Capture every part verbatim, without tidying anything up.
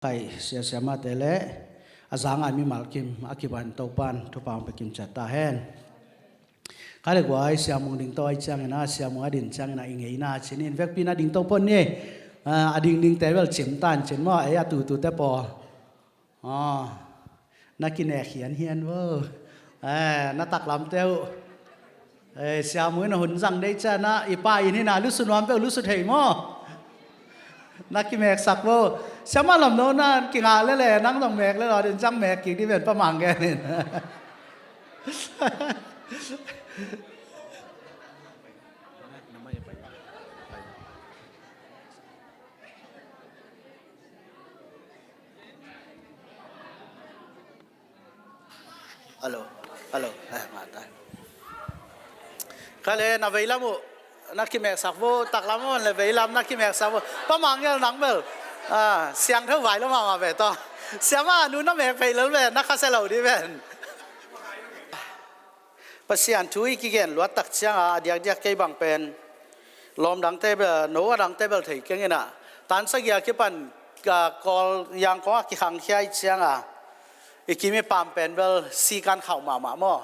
Khai siasia mahte le a zanga mimal kim a kiban Topan thupha hong pia kim ciat ta hen. Kha le guai, siamung ding to ai ciangin a, siamung a din ciangin a i ngeina cinin vekpi na ding to pon ni. A ding dingte bel cim tan cin maw, ei a tutute pawl. Na kinek hianhian vo. Na taklamte uh. Siamung in a hun zang dei cian a i pa in hina lusu nuam peuh lusu thei maw. Na kimeksak vo. Siamah lam no na kingah lele nang zong mek lele din ciang mek kik di ven pa Mang gen in. Hello, hello. Kha le na veilam uh na kimeksak vo, taklam uh le veilam na kimeksak vo. Pa Mang ngel nang bel siangtho vai lo mahmah ve tawh. Siamah nu na mek phei lel ve, na khasia lo di ven. Pasian thu i kigen luat tak cianga a diakdiak kei bang pen lawm dangte bel, no a dangte bel thei keng ina, tan sagia kipan Kawl Yangkong a kikhangkhia i cianga i kim i pam pen bel sikan khauh mahmah maw.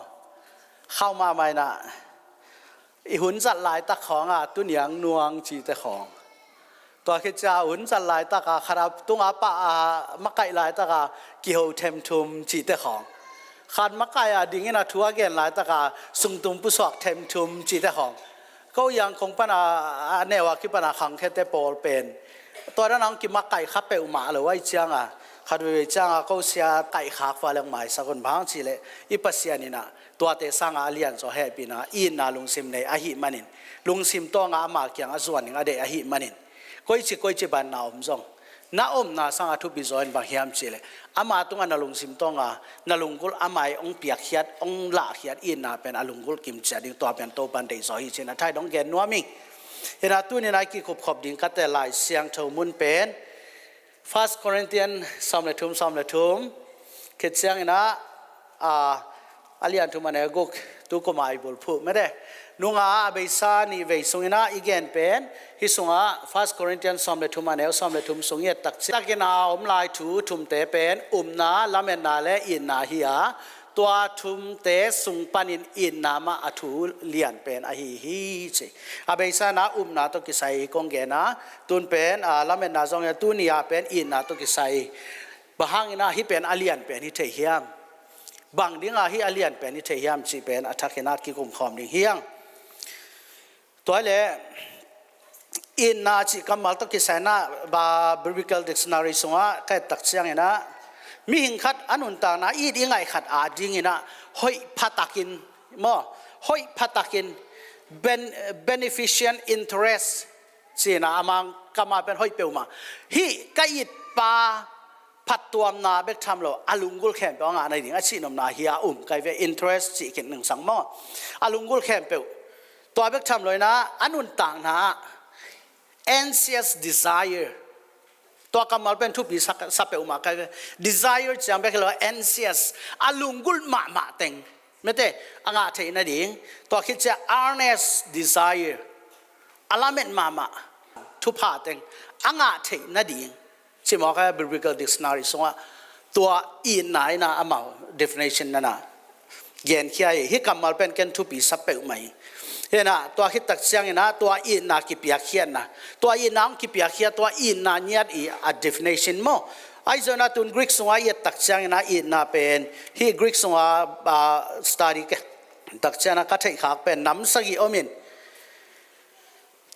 Khauh mahmah ina i hun zat laitak khawnga tuniang nuang cite khawng. Tua khit cia hun zat laitaka khat a tunga pah a makaih laitaka kiho themthum cite khawng. Khat makaih a dingin a thu a gen laitaka sungtum pusuak themthum cite khawng. Ko Yangkong pana a neu a kipana khangkhete pawl pen tua dan ang kimakaih kha peuhmah lo ai cianga khat veivei cianga ko sia kaihkhak va leng maisak un bang cileh i Pasian ina tuate sanga a lianzaw hehpihna itna lungsim nei ahih manin, lungsim tawnga ama kiang a zuan ning a deih ahih manin, koici koici banna om zong na omna sanga thupi zaw in bang hiam cihleh ama tunga na lungsim tawnga na lunggulh ama i hong piakkhiat hong lahkhiat itna pen a lunggulh kimcia ding tua pen Topan deihzaw hi cin a thai dong gen nuam ing. Hina tunin a i kikhupkhop ding kate Lai Siangtho mun pen First Corinthian sawm le thum, sawm le thum khit ciangin a, a, a lian thum a neu guk tu kuma i bulphuh mete. Nunga a beisa nih vei sungin a i gen pen hi sunga First Corinthian sawm le thum a neu sawm le thum sung i et tak ciangin a om lai thu thumte pen upna, lametna le itna hi a, tua thumte sung panin itna mah a thu lian pen ahi hi ci. A beisa na upna tawh kisai kong gen a, tun pen a lametna zong ia tuni a pen itna tawh kisai. Bang hangin a hi pen a lian pen hi thei hiam? Bang dinga hi a lian pen hi thei hiam cih pen a thakin a kikumkhawm ding hiang. Tua le itna cih kammal tawh kisai na ba Biblical Dictionary sungah ka et tak ciangin a mihing khat a nuntakna it i ngaih khat a dingin a hoih phatakin maw, hoih phatakin ben, beneficent interest cina amang kama pen hoih peuhmah. Hih ka itpa phattuamna bek tham lo a lunggulh khempeuh a ngah nading a cihnopna hi a um kai ve interest cih khin ningsang maw. A lunggulh khempeuh tua bek tham lo ina a nuntakna anxious desire. Tua kammal pen thupi sa, sa peuhmah kai ve. Desire ciang bek hi lo anxious a lunggulh mahmah teng mete a ngah theih nading. Tua khit cia earnest desire a lamet mahmah thupha teng a ngah theih nading. Cimawk a Biblical Dictionary sungah tua itna ina amau definition nana genkhia hi. Hih kammal pen ken thupi sa peuhmah hi. Hina tua khit tak ciangina tua itna kipiakkhiatna, tua itna hong kipiakkhiat, tua itna ngiat i a definition maw. Ahi zongin a tun Greek sungah i et tak ciangina itna pen hih Greek sungah a, study ke tak ciangina ka theihkhak pen nam sagih omin.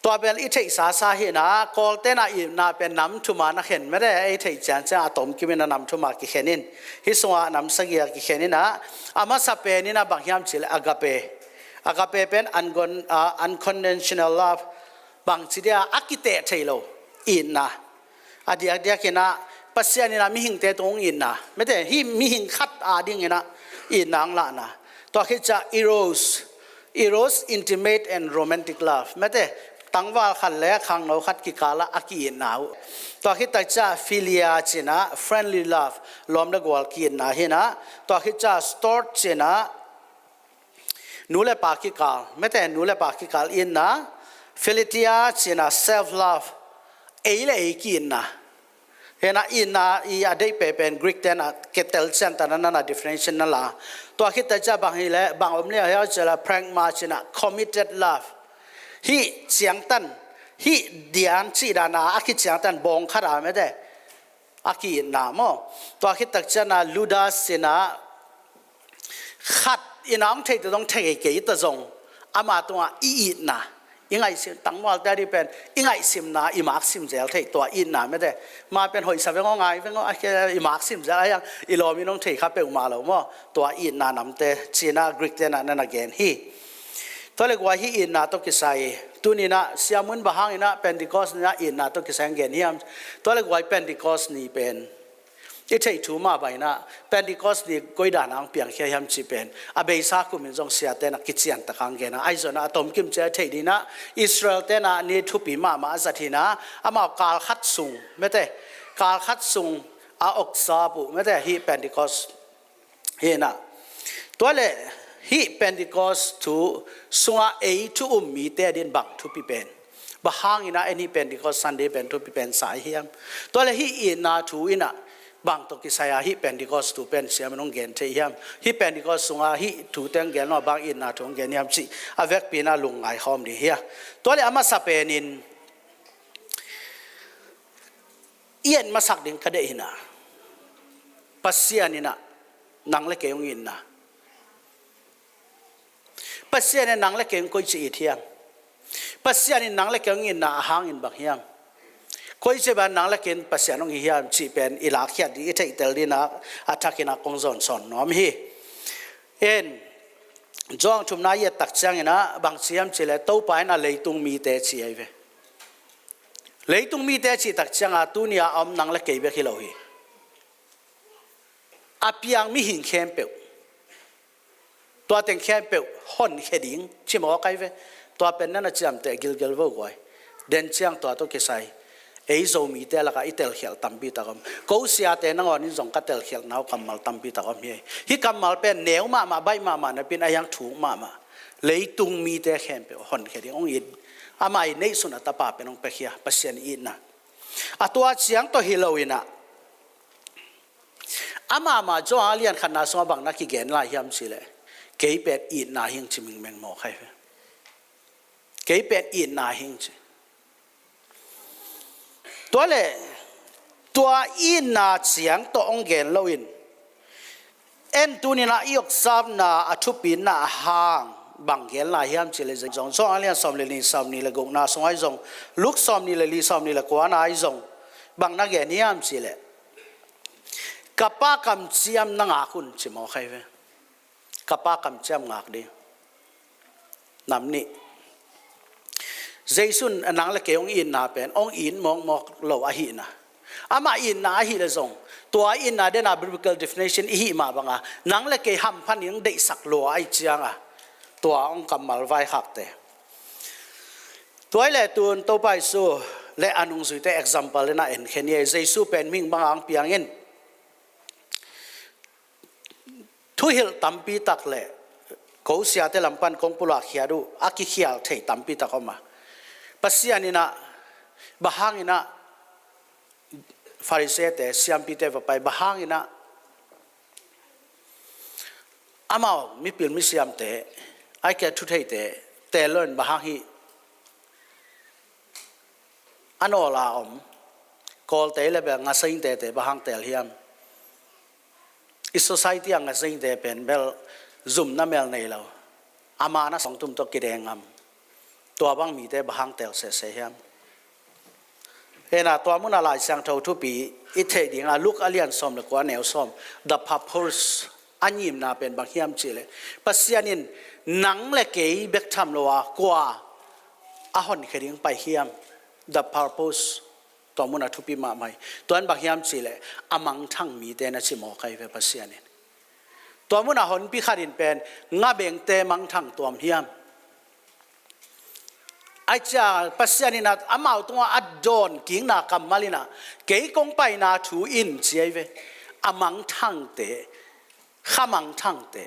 Tua pen i theihsa sa hina Kawltena itna pen nam thuma na khen mete ei theih cianciang a tomkimin a nam thuma kikhenin. Hih sungah nam sagih a kikhenin a, a masa penin a bang hiam cileh agape. Agape pen unconditional love. Bangci dia a kiteh thei lo itna. A diakdiakin a Pasian ina mihingte tung itna mete hih mihing khat a dingina itna ang lahna. Tua khit cia eros, eros intimate and romantic love mete tangval khat le khangno khat kikala a ki-itna uh. Tua khit tak cia philia cina friendly love, lawm le gual ki-itna hina. Tua khit cia storge cina nu le pa kikal mete nu le pa kikal itna. Philia cina self love, ei le ei ki-itna. Hi na, itna i a deih pen Greek ten a kitel ciang ta na na definition na la. Tua khit tak ciang bang hi leh, bang om leh hiau ciang la, pragma ci na, committed love. Hih ciangtan, hih dian cih dan a, a khit ciangtan bawng khat a mete. A ki-itna maw. Tua khit tak ciang a, ludas ci na, khat in a hong theih ta zong, thei kei ta zong, ama tungah i itna, i ngaihsim, tangmualte a dih pen i ngaihsimna i maksim zel theih, tua itna mete. Ma pen hoih sa veng aw, ngai veng aw, a ke i maksim zel a hiang, i lawm in hong thei kha peuhmah lo maw. Tua itna namte ci na Greek ten a na na gen hi. Tua leh guai, hih itna tawh kisai, tuni na siamun bang hang in a Pentecost ni a itna tawh kisai hong gen hiam? Tua leh guai, Pentecost ni pen i theih thu mah bang in a, Pentecost ni koi dan a hong piangkhia hiam cih pen a beisa kum in zong siate na kician tak a hong gen a, ahi zong a tomkim ciang i theih ding in a, Israel te na ni thupi mahmah a zat hi na, amau kal khat sung mete, kal khat sung a observe uh mete, hih Pentecost hi na. Tua leh hih Pentecost thu sungah ei thu um mite a ding bang thupi pen, bang hang in a en hih Pentecost Sunday pen thupi pen sa i hiam? Tua leh hih itna thu in a bang tawh kisai a hih Pentecost thu pen siamun hong gen thei hiam? Hih Pentecost sungah hih thute hong gen lo, bang itna thu hong gen hiam cih a vekpi in a lungngai khawm ding hi a. Tua leh a masa pen in, i et masak ding ka deih hi na, Pasian in a nang leh kei hong itna. Pasian in nang leh kei hong koici it hiam? Pasian in nang leh kei hong itna a hang in bang hiam? Koici bang nang leh kei in Pasian hong it hiam cih pen i lakkhiat ding, i theihtel ding in a, a thak in a kong zon sawn nuam hi. En, John thumna i et tak ciang in a bang ci hiam cih leh, Topa in a leitung mite ci ahi ve. Leitung mite cih tak ciang a tuni a om nang leh kei bek hi lo hi. A piang mihing khempeuh, tua teng khempeuh honkhia ding ci mawk ahi ve. Tua pen na na ciamteh gilgel vo guai. Den ciang tua tawh kisai ei Zomite lakah i telkhialh tampi tak om. Ko siate nangawn in zong ka telkhialhna uh kammal tampi tak om hi. Hih kammal pen neu mahmah, baih mahmah napi in a hiang thuk mahmah. Leitung mite khempeuh honkhia ding, hong it, ama i neihsun a tapa pen hong piakhia, Pasian itna. A tua ciang tawh hi lo in a, ama mah John a lian khatna sungah bang na kigen lai hiam cih leh, kei pen itna hi ing ci mingmeng mawk ahi ve. Kei pen itna hi ing ci. Tua leh tua itna ciang tawh hong gen lo in, en, tuni in a i observe-na a thupina a hang bang gen lai hiam cih leh, zong John a lian sawm leh nih, sawmnih leh gukna sungah zong, Luke sawmnih leh li, sawmnih leh kuana ah zong bang na gen hiam cih leh, ka Pa kamciam na ngak un ci mawk ahi ve. Ka Pa kamciam ngak ding. Nam nih. Jesu in nang leh kei hong itna pen hong it mawkmawk lo ahihna, ama itna ahih leh zong, tua itna den a biblical definition i hih mah banga, nang leh kei hampha ning deihsak lua ahih cianga, tua hong kammal vaikhakte. Tua hi leh tun Topa Jesu leh a nungzuite example in a enkhia ni. Jesu pen mihing banga hong piang in, thuhilh tampi tak leh ko siate lam pan kong pulak khiat uh a kikhial thei tampi tak om a. Pasian in a, bang hang in a Pharisee-te, siampite va pai, bang hang in a amau mipil misiamte, ahih kei leh thutheite, tel lo in bang hang hih a nawl a om Kawlte leh bel ngasain tete bang hang tel hiam? I society a ngasain te pen bel zumna mel nei lo, a mana sawngtum tawh kideng ngam, tua bang mite bang hang tel sese hiam? Hena tua muna Lai Siangtho thupi i theih dinga Luke a lian sawm leh kua, a neu sawm, the purpose, a ngimna pen bang hiam cih leh, Pasian in nang leh kei bek tham lo a kua a honkhia ding pai hiam? The purpose. Tua muna thupi mahmah hi. Tua in bang hiam cih leh, a mangthang mite na ci mawk ahi ve Pasian in. Tua muna honpi khat in pen ngabengte mangthang tuam hiam? Ahih ciang Pasian in a, amau tungah a dawn kikna kammal in a, kei kong paina thu in ci ahi ve. A mangthangte, kha mangthangte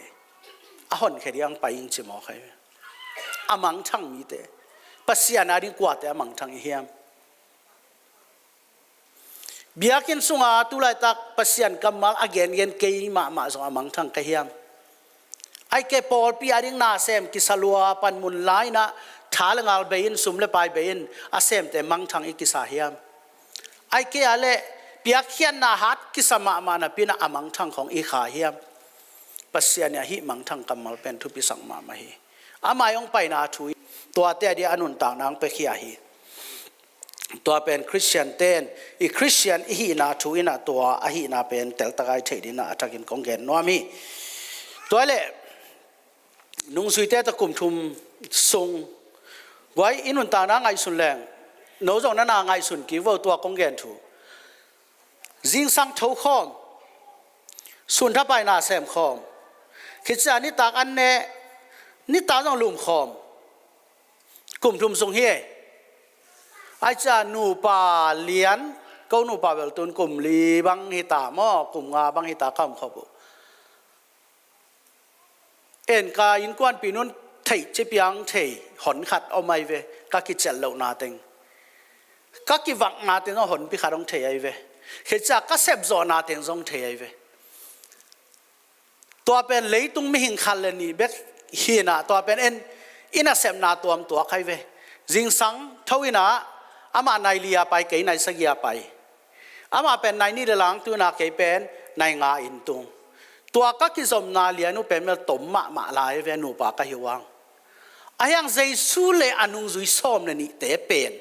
a honkhia ding pai ing ci mawk ahi ve. A mangthang mite. Pasian ading kuate a mangthang i hiam? Biakinn sunga tulaitak Pasian kammal a gengen kei mahmah zong a mangthang ka hiam? Ai ke pawlpi a ding nasem kisa lua panmun lai-inah tha le ngal bei-in, sum le pai bei-in a semte mangthang i kisa hiam? Ai ke a le piakkhiatna hat kisa mahmah napi-inah a mangthang khong i kha hiam? Pasian in ahi mangthang kammal pen thupisak mahmah hi. Amah i hong paina thu tuate a dia a nuntakna hong pekhia hi. Tua pen Khristian ten i Khristian i hihna thu inah tua ahihna pen teltakai theih dinah a thakin kong gen nuam hi. Tua le nungzuite tawh kum thum sung guai i nuntakna ngaihsun leng no zong nana ngaihsun kik vo tua kong gen thu. Zingsang tho khawm, sun thapai na sem khawm, khicia nitak an ne, nitak zong lum khawm, kum thum sung hi e. Ai cia nupa lian, ko nupa bel tun kum li bang hita maw, kum nga bang hita ka om khop uh. En ka innkuanpi nun theih ci piang thei hon khat om ai ve, ka kiciat lohna teng, ka kivakna teng zong honpi khat hong thei ai ve. Khicia ka sepzawhna teng zong thei ai ve. Tua pen leitung mihing khat le nih bek hinah tua pen en i nasepna tuam tuak hai ve. Zingsang tho inah amah nai li a pai, kei nai sagih a pai. Amah pen nai nih le lang tunah kei pen nai nga in tung. Tua ka kizomna lian uh pen mel tom mahmah lai ve, nupa ka hi uang. Ahiang Jesu le a nungzui sawm le nihte pen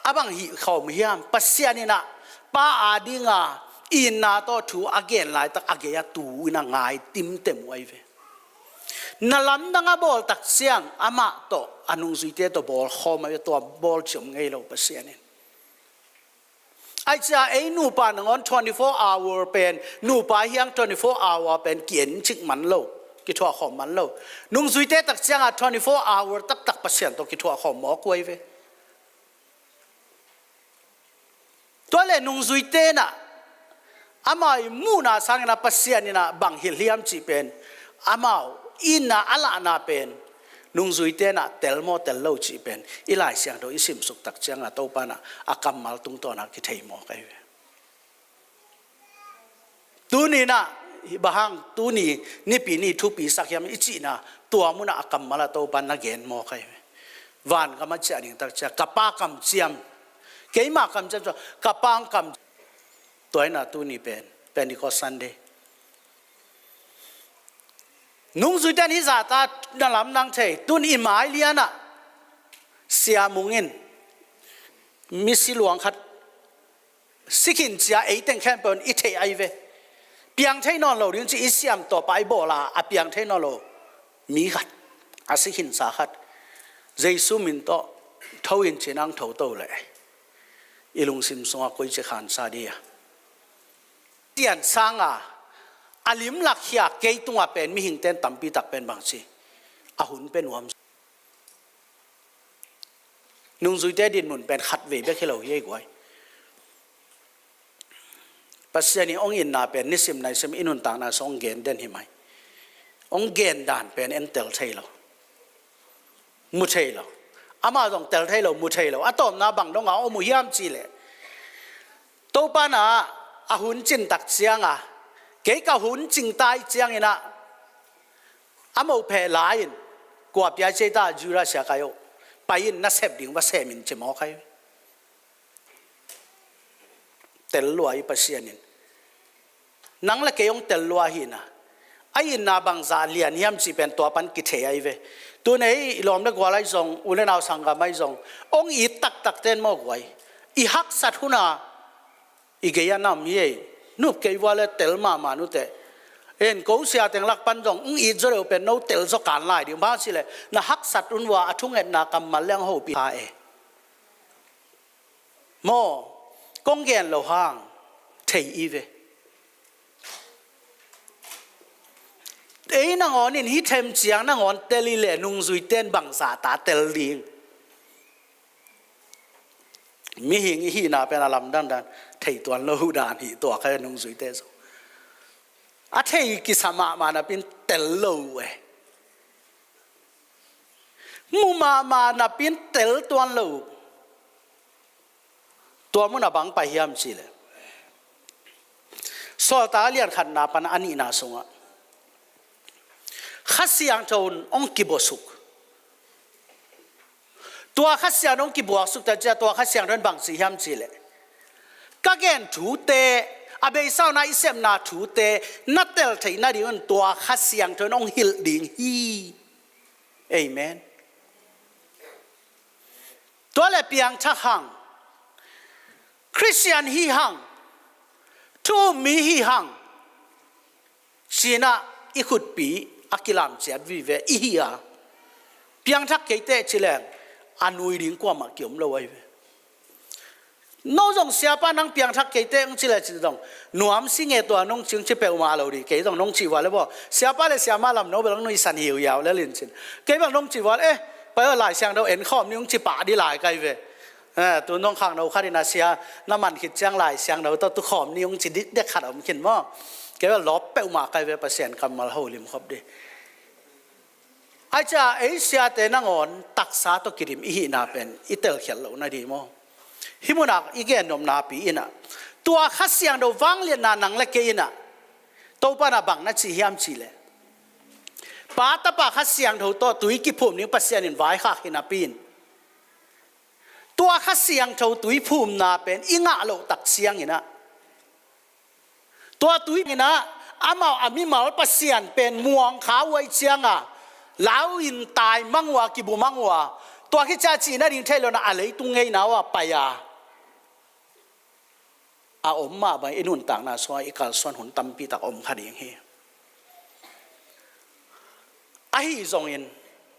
a bang hih khawm hiam? Pasian inah pa a dinga itna tawh thu a gen laitak a gei a tu inah ngai timtem uh ai ve. Na lamdang a bawl tak ciang amah tawh a nungzuite tawh bawl khawm ai ve, tua bawl ciam ngei lo Pasian in. Ai cia ei nupa nangawn twenty four hour pen, nupa hiang twenty four hour pen kiencik man lo, kithuah khawm man lo. Nungzuite tak cianga twenty four hour taktak Pasian tawh kithuah khawm mawk uh ai ve. Tua le nungzuite inah amau i muhna sangin a Pasian inah bang hilh hiam cih pen, amau inah a lahna pen nungzuite inah tel maw tel lo cih pen i Lai Siangtho i simsuk tak cianga Topa inah a kammal tungtawn a kithei mawk ai ve. Tuni inah bang hang tuni Nipi ni thupi sak hiam i cihna, tua munah a kammal a Topa na gen mawk ai ve. Van kam a ciah ding tak ciah ka Pa kamciam, keima kamciam, ka Pa kam. Tua inah tuni pen Pentecost Sunday. Nungzuite in hih zahta na lamdang thei, tun i mai lianah Sia Mung in misi luang khat si khin cia ei teng khempeuh in i theih ai ve. Piang thei nawn lo ding ci i siam tawh pai bawla a piang thei nawn lo mi khat, a si khinsa khat Jesu min tawh tho in ci nang tho to leh i lungsim sungah koici khansa dih a. Tian sanga a limlak khia kei tungah pen mihingte in tampi tak pen bangci a hun pe nuam. Nungzuite dinmun pen khatvei bek hi lo hi ei guai. Pasian in hong itna pen nisim naisim i nuntakna sung hong gen den hi mai. Hong gen dan pen en tel thei lo, mu thei lo. Amah zong tel thei lo, mu thei lo. A tawpna bang dongah hong mu hiam cih leh Topa inah a hun cin tak cianga kei ka hun cing tai cianginah a moh pheh lai-in kua pia i cei ta, Judas Iskariot, pai-in na sep ding va sem in ci mawk ai. Tel lua i Pasian in nang le kei hong tel lua hi inah a itna bangzah lian hiam cih pen tua pan kithei ai ve. Tun ei i lawm le gual ai zong, u le nau sanggam ai zong, hong it taktakte in maw guai, i haksat huna i gei a nam hi ei. Nup kei vua le tel mahmah nuteh. En ko sia teng lak pan zong hong it zaw deuh pen no tel zaw kan lai ding, bang cih leh na haksat hun vua a thungetna kammal le hong hopih kha e. Maw, kong gen lo hang thei i ve. Ei nangawn in hih them ciang nangawn tel i leh nungzuite in bangzah ta tel ding? Mihing i hihna pen a lamdang dan thei tuan lo dan hi tua kha nungzuite zong. A thei kisa mahmah napi-in tel lo uh e. Mu mahmah napi-in tel tuan lo uh. Tua munah bang pai hiam cihleh, Sawltak a lian khatna pan a nihna sungah Kha Siangtho in hong kibuaksuk. Tua Kha Siangtho hong kibuaksuk ta ciah, tua Kha Siangtho in bang ci hiam cihleh, ka gen thute, a beisa un ah i sepna thute na tel theih nadingun tua Kha Siangtho in hong hilh ding hi. Amen. Tua le piangthak hang, Khristian hi hang, thu um mi hi hang, ci-in ah i khutpi a kilam ciat vive i hi a, piangthak kei teh ci leng a nui ding kuamah kiom lo ahi ve. No zong siapa nang piangthak kei teh hong ci le cin zong nuam si nge, tua nong ci hong ci peuhmah lo ding. Kei zong nong cih ua le baw, siapa le siama lam no bel hong nuihsan hiuhiau le lin cin, kei bel nong cih ua le, eh, pai aw, Lai Siangtho en khawm ni hong ci pah ding lai kai ve. Eh, tu nong khangno khat in a sia na man khit ciang Lai Siangtho tawh tu khawm ni hong ci dikdek khat a om khin maw. Kei bel lawp peuhmah kai ve, Pasian kammal holim khop ding. Ahi ciah ei siate nangawn taksa tawh kidim i hihna pen i telkhialh loh nading maw. Hih munah i gen nopna pi in ah, tua Kha Siangtho vangliatna nang le kei in ah Topa in ah bang na ci hiam cihleh, Pa, Tapa, Kha Siangtho tawh tui kiphum ding Pasian in vaikhak hi napi in, tua Kha Siangtho tui phumna pen i ngah loh tak ciangin ah, tua tui in ah amau a mimal Pasian pen muang kha uh ahih ciangin, lau in taimang uh a, kibumang uh a, tua khit ciah cih nading thei lo in ah a leitung ngeina uh ah pai a, a om mah bang i nuntakna sungah i kalsuan hun tampi tak om kha ding hi. Ahi zongin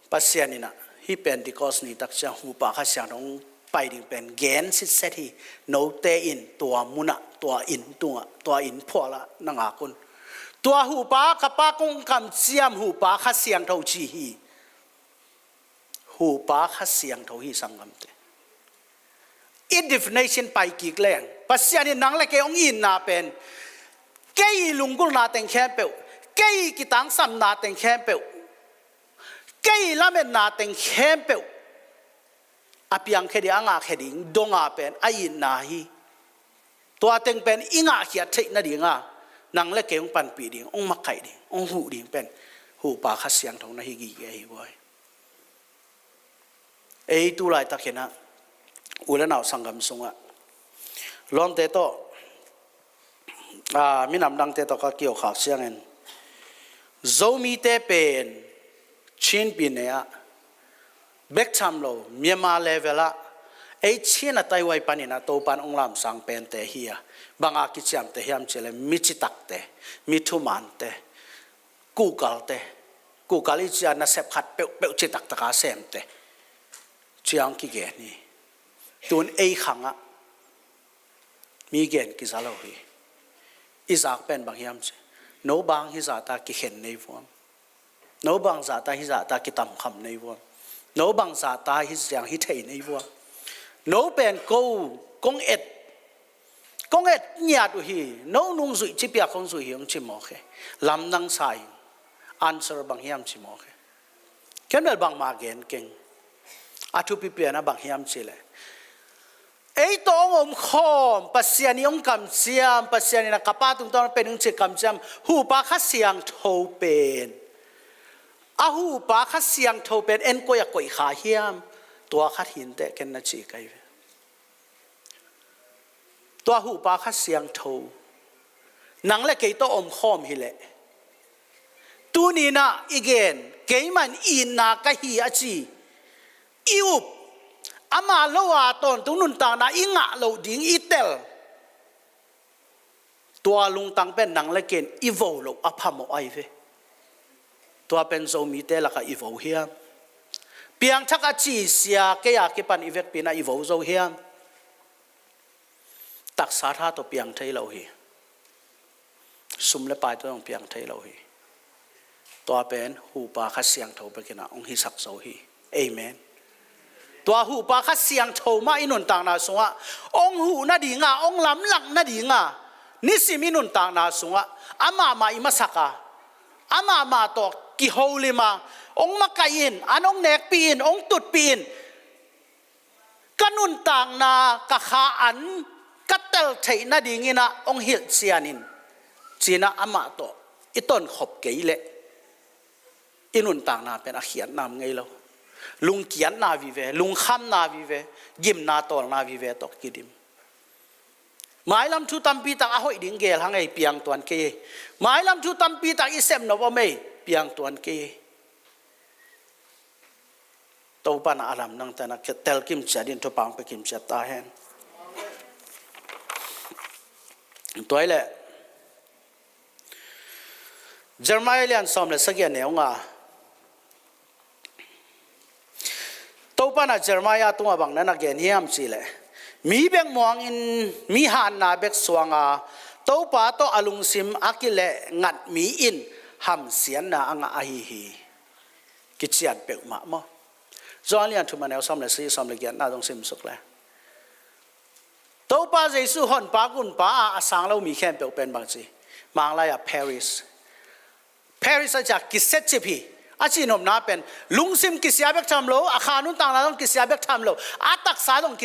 Pasian in ah hih Pentecost ni tak ciang Huhpa Kha Siangtho hong pai ding pen gen sitset hi. Note in tua munah, tua inn tungah, tua inn phualah na ngak un. Tua Huhpa, ka Pa, kong kamciam Huhpa Kha Siangtho ci hi. Huhpa Kha Siangtho hi, sanggamte. I definition pai kik leng, Pasian in nang le kei hong itna pen, kei i lunggulhna teng khempeuh, kei i kitangsamna teng khempeuh, kei i lametna teng khempeuh a piangkhia ding, a ngahkhia ding dong a pen a itna hi. Tua teng pen i ngahkhiat theih nading a nang le kei hong panpih ding, hong makaih ding, hong huh ding pen Huhpa Kha Siangtho na hi gige hi guai. Ei tu laitak in ah u le nau sanggam sungah lawmte tawh, aa, minam dangte tawh ka kiawkhak ciangin, Zomite pen Chin pyine ah bek tham lo, Myanmar level ah, ei Chin a taihuai panin ah Topa in hong lamsang pente hi a, bang a kiciamteh hiam cihleh mi citakte, mi thumante, kuhkalte, kuhkal i cih a nasep khat peuhpeuh citaktak a semte ciang kigen hi. Tun ei khangah mi gen kiza lo hi. I zak pen bang hiam cih, no bang hih zahta kikhen nei vuam, no bang zahta hih zahta kitamkham nei vuam, no bang zahta hih ziang hih thei nei vuam, no pen ko kong et, kong et ngiat uh hi, no nungzuih cipia kong zuih hi, hong ci mawk hi. Lamdang sa in, answer bang hiam ci mawk hi. Ken bel bangmah gen keng. A thupi pian ah bang hiam cihleh, ei tawh hong omkhawm, Pasian in hong kamciam, Pasian in a ka Pa tungtawn pen hong ci kamciam Huhpa Kha Siangtho pen, a Huhpa Kha Siangtho pen en koi a koih kha hiam? Tua khat hi inteh, ken na ci kai ve. Tua Huhpa Kha Siangtho nang le kei tawh omkhawm hileh, tuni-in ah i gen, keimah in itna ka hi a ci, i up, ama lo a tawntung nuntakna i ngah loh ding i tel, tua lungtang pen nang le kei in i vo loh a phamawh ahi ve. Tua pen Zomite lakah i vo hiam? Piangthak a ci sia kei a kipan i vekpi-in ah i vo zo hiam? Taksa tha tawh piang thei lo hi. Sum le pai tawh zong piang thei lo hi. Tua pen Huhpa Kha Siangtho bekin ah hong hisak zo hi. Amen. Tua Huhpa Kha Siangtho mah i nuntakna sungah hong huh nading a, hong lamlak nading a, nisim i nuntakna sungah amah mah i masak a, amah mah tawh kiholim a, hong makaih in, an hong nekpih in, hong tutpih in, ka nuntakna ka kha an ka tel theih nadingin ah hong hilh cianin, ci-in ah amah tawh i tonkhop kei leh i nuntakna pen a khiatna om ngei lo. Lungkiatna vive, lungkhamna vive, gimna tawlna vive tawh kidim. Mailam thu tampi tak a hoih ding geel hang ei, piang tuan kei ei. Mailam thu tampi tak i sep nop om ei, piang tuan kei ei. Topa in a lamdang tawh na tel kimciat dingin thupha hong pia kimciat ta hen. Tua hi leh Jeremiah lian sawm le sagih a neu nga. Topa in Jeremiah tungah bang na na gen hiam cih leh, mi bek muangin, mi hanna bek suanga Topa tawh a lungsim a kileh ngat mi in hamsiatna a ngah ahi hi. Kician peuhmah maw? Johan lian thum a neu sawm le sagih, sawm le giatna zong sim suk le. Topa Jesu honpa gunpa a a sang lo mi khempeuh pen bang ci? Manglai-a perish. Perish a ci-a kisetcip hi. A cihnopna pen lungsim kisia bek tham lo, a kha nuntakna zong kisia bek tham lo, a taksa zong